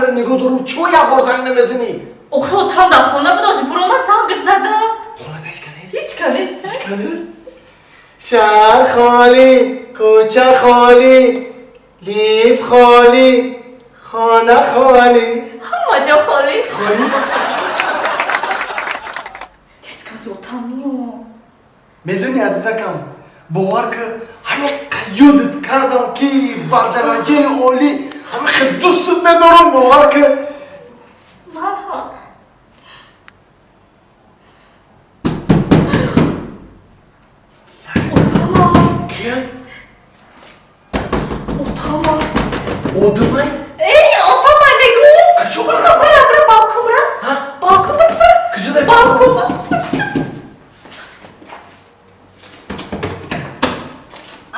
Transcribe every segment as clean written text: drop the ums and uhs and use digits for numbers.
Тара нигоҳ дорам, чо як бор занг намезанӣ? Охи отам дар хона буд, ози буромад занг задам. Хонада ҳеч ка нест? Ҳеч ка нест. Ҳеч ка нест? Шаҳр холӣ, кӯча холӣ, лиф холӣ, хона холӣ. Ҳама ҷо холӣ. Холӣ? Тез кази отам миёд. Медонӣ, азизакам, бовар ки ҳамин ёдат кардам ки ба дараҷаи олӣ ҳамин хел дӯстат медорам, бовар ки. Ман ҳам. Отамам. Кия? Отамам. Одамай? Эй, отамай мегӯ. Куҷо Бира, барам? бира, бира, балкон бира. Ҳа? Балкон бира, бира. Куҷо дай балкон?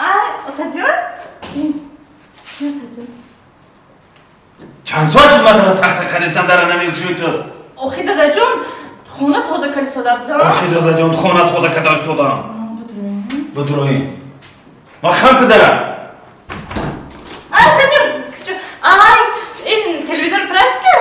Ай, отаҷон? Отаҷон. Чанд сол шуд ман тара тахта кадистам, дара намекушои ту? Охи дадаҷон, хона тоза кардистода будам. Охи дадаҷон, хона тоза карда истодам. Бидурои. Ман хам ку дара. Ай, дадаҷон, куҷо? Ай, ин телевизор пластика?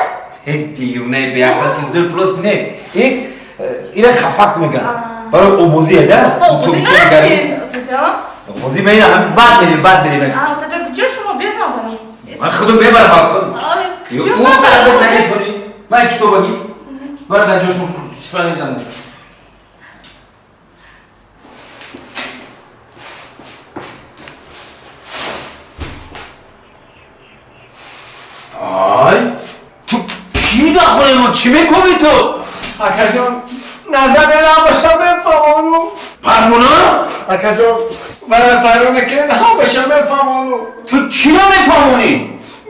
Э, дивне, беақл, телевизор плоский не. Э, ира хафак меган. Барои обозие, да? Ба обозӣ нарафтед, отаҷон? Обозӣ меина, ҳамин бад мерем, бад мерем. А, отаҷон, куҷо шумо бирнабарам? Ман худам мебарам балкон. Ай, куҷо Он мебарам? тараф наметонӣ. Ман китоба гир. Бара дар ҷошон шифра медам. Ай, ту кӣ дар хонаи мо чӣ мекунӣ ту? Акаҷон, назар ҳамаша мефаҳмону. Парвона? Акаҷон, мана файрона кен ҳамаша мефаҳмону. Ту чӣ намефаҳмонӣ?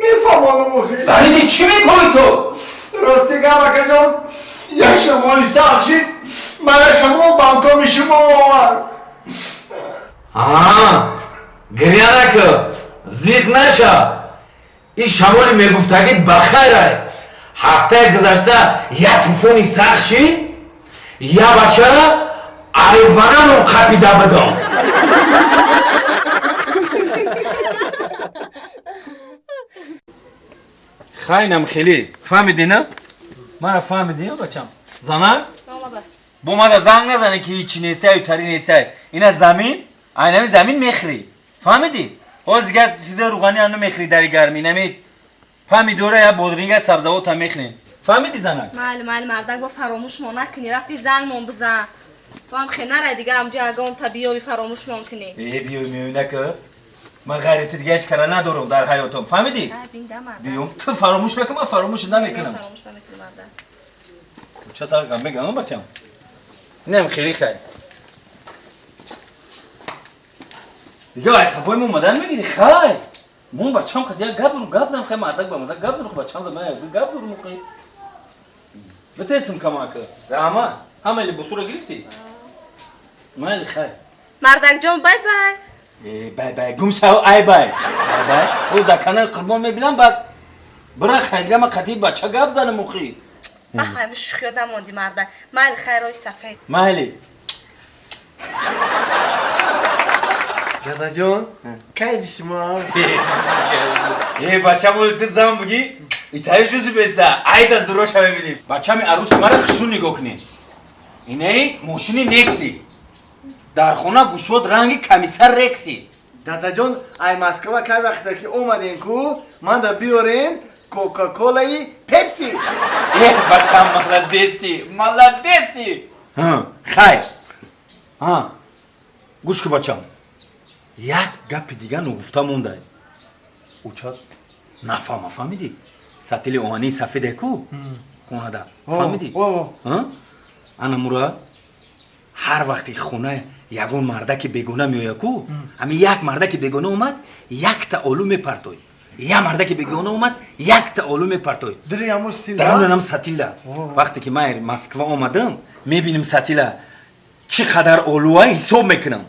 Мефаҳмонам охи. Далиди чӣ мекунӣ ту? Рости гап, акаҷон, як шамоли сахт шид, мана шамо балкони шумо овард. Аа, гиря накун, зиқ наша. Ин шамоли мегуфтагӣ ба хайрай. Ҳафтаи гузашта як тӯфони сахт шид, як бачара айванамон қапида будам. Хайнам хеле. Фаҳмидӣ, на? Мара фаҳмидӣ, бачам? Занак? Бо мада занг назане ки ҳичи несаю тари несай. Ина замин, айнами замин мехӯрӣ. Фаҳмидӣ? Ҳоз дигар чизои рӯғанӣ ҳам намехӯрӣ дари гармӣ. Инами помидора я бодринга сабзавота мехӯрем. Фаҳмидӣ, занак? Майли, майли, мардак, бо фаромӯшмон накунӣ. Рафти зангмон бизан. Бо ҳам хе нарай дига амҷо ягон та биёви фаромӯшмон кунӣ. Э, биёй меёй нака. Ман ғайри ту дига ҳеҷ кара надорам дар ҳаётам. Фаҳмидӣ? Ай, бинда, мардак. Биём, ту фаромӯш накун, ман фаромӯш намекунам. Фаромӯш намекунам, мардак. Ча тар гап мегам, бачам? Инам хеле хай. Дига ай хафои мо омадан мегири, хай. Мо бачам қад як гап дорум, гап дорам, хай мардак ба мардак гап дорум, бачам да ман як гап дорум, хай. Битесим камака. Раҳмат. Ҳама либосуро гирифтӣ? Майли, хай. Мардакҷон, бай бай. Э, бай бай, гум шав, ай бай. Бай бай. О, дар канали Қурбон мебинам, баъд бира хайга ма қатъи бача гап занам охи. Аҳай, шӯхиёд намонди, мардак. Майли, хай, роҳи сафед. Майли. Дадаҷон, кайфи шумо? Э, бача, моли ту зан бугӣ, итари шуси беста, айда зуроша мебинӣ. Бачами аруси мара хушрӯ нигоҳ кунед. Иней мошини Некси. Дар хона гушод ранги комиссар Рекси. Дадаҷон, ай Москва кай вақте ки омадем ку, манда биёрен Кока-Колаи Пепси. Э, бачам, молодеси, молодеси. Ҳа, хай. Ҳа, гӯш ку, бачам. Як гапи дига ногуфта мондай. Уча нафаҳма, фаҳмидӣ? Сатили оҳании сафеде ку хонада. Фаҳмидӣ? Ҳа? Ана мура ҳар вақте хона ягон мардаки бегона меояд ку, ҳамин як мардаки бегона омад, якта олу мепартой. Я мардаки бегона омад, якта олу мепартой. Дили ҳамун сатила? Дарунанам сатила. Вақте ки ман Москва омадам, мебинем сатила чӣ қадар олуа ҳисоб мекунам.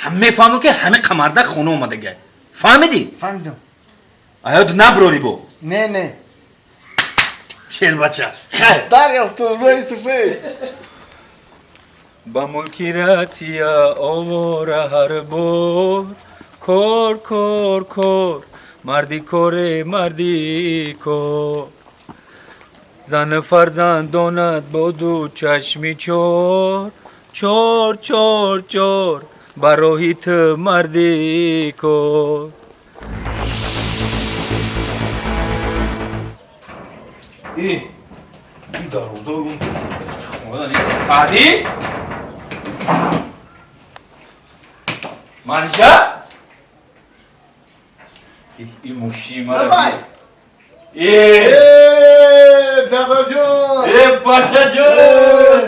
Ҳам мефаҳмам ки ҳамин қа мардак хона омадага. Фаҳмидӣ? Фаҳмидам. Аёд наброри бо. Не, не. Шербача. Хай. Дарёфтум, роҳи сафед. Ба мулки Россия овора ҳар бор. Кор, кор, кор. Марди коре, марди кор. Зан фарзандонат бо ду чашми чор чор чор чор ба роҳи ту марди кор. Ин дарвоза Саъдӣ? Манижа? Ин мошини мара. Дадаҷон! Бачаҷон!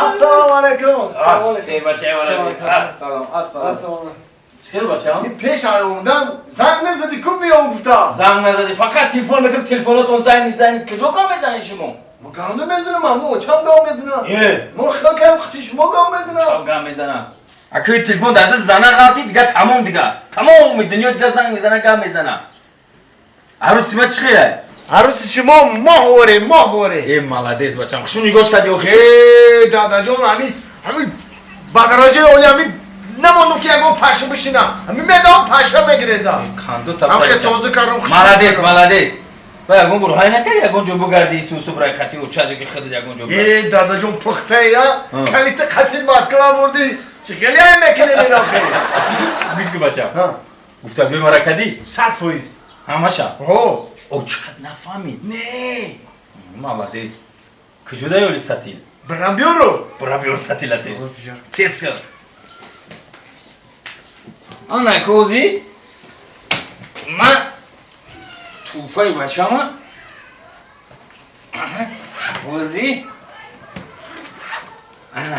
Ассалому алайкум! Ассалом, ассалом. Чӣ хел бачам? Пеш омадан занг назадӣ, ку меом гуфтам. Занг назадӣ, фақат телефон мекунам, телефонотон занг занг. Куҷо гап мезанед шумо? Мо гап намезанам, аммо очам гап мезанам. Мо хиёл кардем хути шумо гап мезанам. Чам гап мезанам? Акӯи телефон дар даст зана ғалтӣ, дига тамом дига. Тамоми дунё дига занг мезана, гап мезана. Арӯси ма чӣ хелай? Арӯси шумо моҳворе, моҳворе. Э, молодец бачам. Хушу нигоҳ кардӣ охир? Э, дадаҷон, ҳами ба дараҷаи олӣ ҳами намондум ки ягон паша бишинам. Ҳами медам паша мегирезам. Қанду тапса. Ҳам хел тоза кардам хуш. Молодец, молодец. Ба ягон бор ҳай накарди ягон ҷо бугарди исусу брай қати учаду ки худат ягон ҷо. Э, дадаҷон пухтаи, а? Калита қати Москва бурдӣ. Чӣ хеле ҳай мекунем ин охир? Гӯш кун бачам. Гуфта бе мара кадӣ? 100%. Ҳамаша? Ҳо. Очад нафаҳмид. Не. Молодец. Куҷо даёли сатил? Бирам биёру. Бирам биёр сатилате. Тез кун. Ана кози ман тӯҳфаи бачама ози ана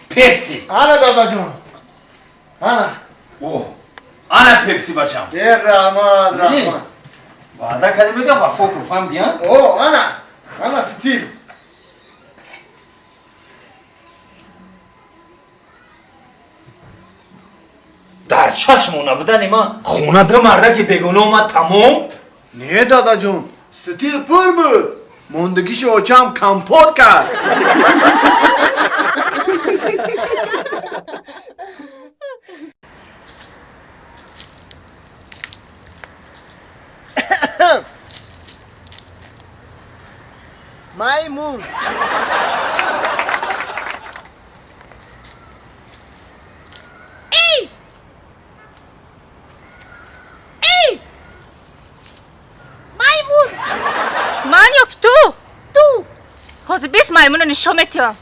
пепси. Ана дадаҷон. Ана. О, ана пепси бачам. Э, раҳмат, раҳмат. Ваъда кардем мегӯям вафо кун, фаҳмидӣ, а? О, ана. Ана стил. Дар чашмо набудани ман хона ду мардаки бегуноҳ омад тамом? Не, дадаҷон, стил пур буд. Мондагиши очам компот кард. Маймун. Эй! Эй! Маймун! Ман ё ки ту? Ту! Ҳозир бис маймунро нишон метиҳам.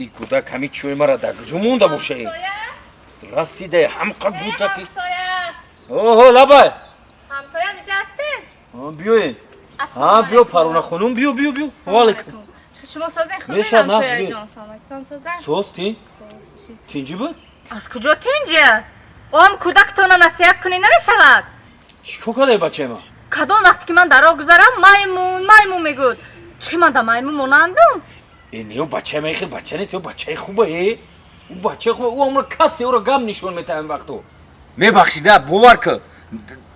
Ин кӯдак ҳамин чӯи мара дар куҷо монда боша? Расида ҳамқа гӯдаки. Оҳо, лабай. Ҳамсоя инҷа ҳастед? Биёед. Ҳа, биё Парвона хонум, биё, биё, биё. Ва алайкум. Шумо созен хубед ҳамсоя ҷон, саломатон созен? Соз тин? Тинҷи буд? Аз куҷо тинҷи? Он кӯдактона насиҳат кунӣ намешавад. Чӣ кор кардаи бачаи ман? Кадом вақте ки ман дар роҳ гузарам, маймун, маймун мегӯяд. Чӣ ман да маймун монандам? Э, не, бачаи ман хел бача нест, бачаи хуба, э. Ӯ бачаи хуба, ӯ амро касе ӯро гап нишон метаҳад ин вақто. Мебахшида, бовар кун.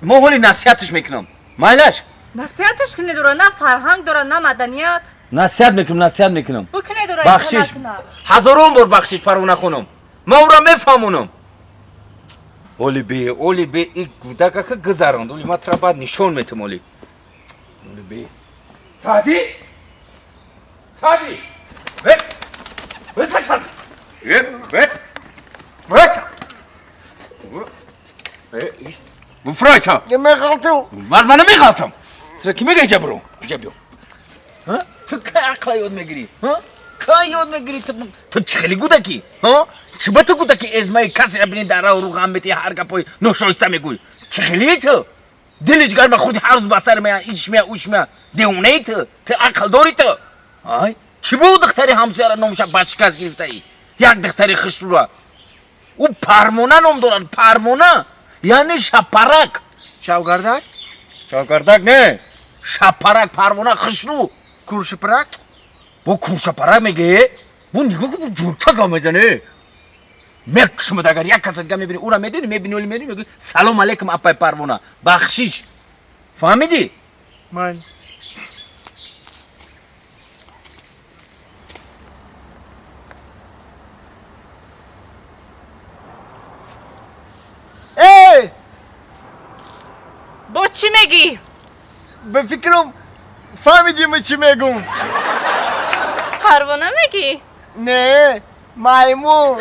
Мо ҳоли насиҳатш мекунам. Майлаш? Насиҳатш кунед ӯро, на фарҳанг дорад, на маданият. Насиҳат мекунам, насиҳат мекунам. Бикунед ӯро, бахшиш. Ҳазорон бор бахшиш, Парвона хонум. Ман ӯро мефаҳмонам. Оли бе, оли бе, ин кӯдакака гузаронд. Оли ман тра баъд нишон метам оли. Оли бе. Саъдӣ? Саъдӣ! Э! Э, Саъдӣ! Э, э! Э! Э, буфройта! Меғалтам. Ман мана меғалтам. Тра ки мега иҷа биро? Иҷа биё. Ҳа? Ту кай ақла ёд мегирӣ? Ҳа? Кай ёд мегирӣ? Ту чӣ хеле гӯдакӣ? Ҳа? Чӣ ба ту гӯдакӣ эзмаи касеро бинӣ дар раҳу рӯ ғам метиҳӣ, ҳар гапҳои ношоиста мегӯӣ? Чӣ хеле ту? Дили ҷигар ма худи ҳар рӯз ба сар мея, иш мея, уш мея. Девонаи ту? Ту ақл дорӣ ту? Ай? Чӣ буд духтари ҳамсояро номаша ба шикаст гирифтаӣ? Як духтари хушрӯра. Ӯ Парвона ном дорад, Парвона. Яъне шапарак. Шавгардак? Шавгардак не. Шапарак, Парвона хушрӯ. Куршапарак? Бо куршапарак мегӯе? Бо нигоҳ кун, бо ҷурта гап мезане. Мекушмад агар як каса дига мебинӣ, ӯра медонӣ, мебинӣ, оли медонӣ, мегӯӣ салом алейкум апай Парвона. Бахшиш. Фаҳмидӣ? Ман. Бо чӣ мегӣ? Ба фикрам фаҳмидӣ ман чӣ мегум. Парвона мегӣ? Не, маймун.